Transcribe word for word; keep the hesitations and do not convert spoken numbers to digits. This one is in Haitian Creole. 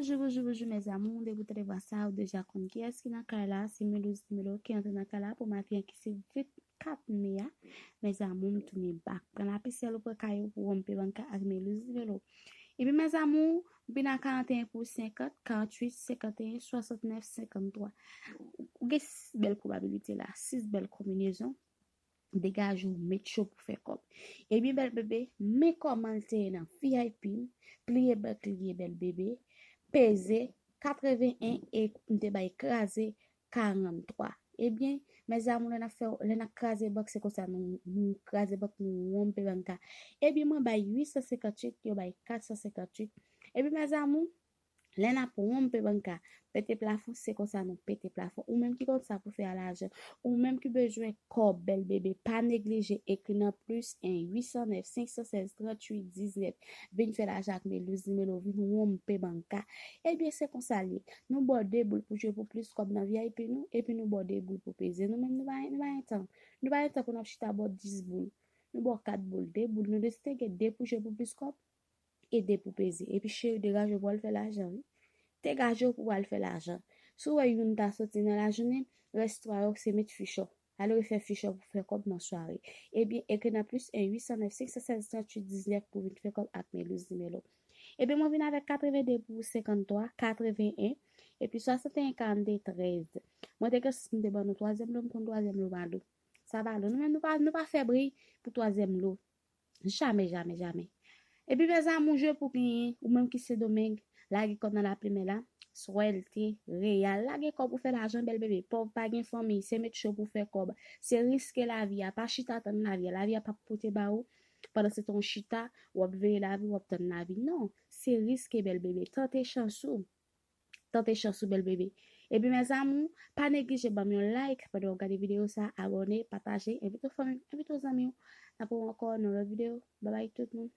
Bonjou, bonjou, bonjou, mes amours. Depi w tande vwa sa, ou deja konn kiyès ki nan kay la. Se Melouz Nimelo ki antre nan kay la pou maten an ki se vennkat me a. Mes amours, m tounen back. Pran lapisèl ou pran kaye w pou wonm pe banka ak Melouz Nimelo. Epi, mes amours, m vin a karanteyen pou senkant, karanntuit, senkanteyen, swasantnèf, senkanntwa. Ou gen sis bèl pwobabilite la, sis bèl konbinezon. Degaje w, met cho pou fè kòb. Ebyen, bèl bebe, men kòman l te ye nan V I P m, pliye bèk li ye, bèl bebe, peze katreven en e m te bay kraze karanntwa. Ebyen, mes amours, lè n ap fè, lè n ap kraze bèk, se konsa nou, nou kraze bèk, nou wonm pe banka. Ebyen, mwen bay uit san senkantuit, yo bay kat san senkantuit. Ebyen, mes amours, lè n ap wonm pe banka, pete plafon, se konsa nou pete plafon. Ou menm ki konn sa pou fè a lajan, ou menm ki bezwen kòb, bèl bebe, pa neglije ekri nan plis en uit san nèf senk san sèz tranntuit diznèf. Vin fè lajan ak Melouz Nimelo, vin wonm pe banka. Ebyen, se konsa l ye. Nou ba w de boul pou jwe pou plis kòb nan V I P nou, epi nou ba w de boul pou peze. Nou menm, nou pa, nou pa gen tan. Nou pa gen tan pou n ap chita ba w dis boul. Nou ba w kat boul, de boul. Nou deside gen de pou jwe pou plis kòb e de pou peze. Epi cheri, degaje w pou w al fè lajan, wi. Degaje w pou w al fè lajan. Si w wè youn ta soti nan lajounen, rès twa yo se met fichò. Al refè fichò pou fè kòb nan sware. Ebyen, ekri nan plis en uit san nèf senk san sèz tranntuit diznèf pou vin fè kòb ak Melouz Nimelo. Ebyen, mwen vin avèk katreven de pou senkanntwa, katreven en, epi swasanteyen karannde trèz. Mwen te gen sans m te ban nou twazyèm lo, m konn twazyèm lo pa lou. Sa pa lou. Nou menm, nou pa, nou pa fè bri pou twazyèm lo. Jamè, jamè, jamè. Epi, mes amours, jwe pou genyen, ou menm ki Sendomeng, lage kòb nan lapli men la, Swèlte, Reyal, lage kòb ou fè lajan, bèl bebe, pòv pa gen fanmi, se met cho pou fè kòb, se riske lavi a, pa chita tann lavi a, lavi a p ap pote ba ou, pandan se tan w chita, w ap veye lavi, w ap tann lavi, non, se riske, bèl bebe, tante chans ou. Tante chans ou, bèl bebe. Epi, mes amours, pa neglije ban m yon like pandan w ap gade videyo sa, abòne, pataje, envite w fanmi, envite w zanmi w. N ap wè w ankò nan lòt videyo. Babay tout moun.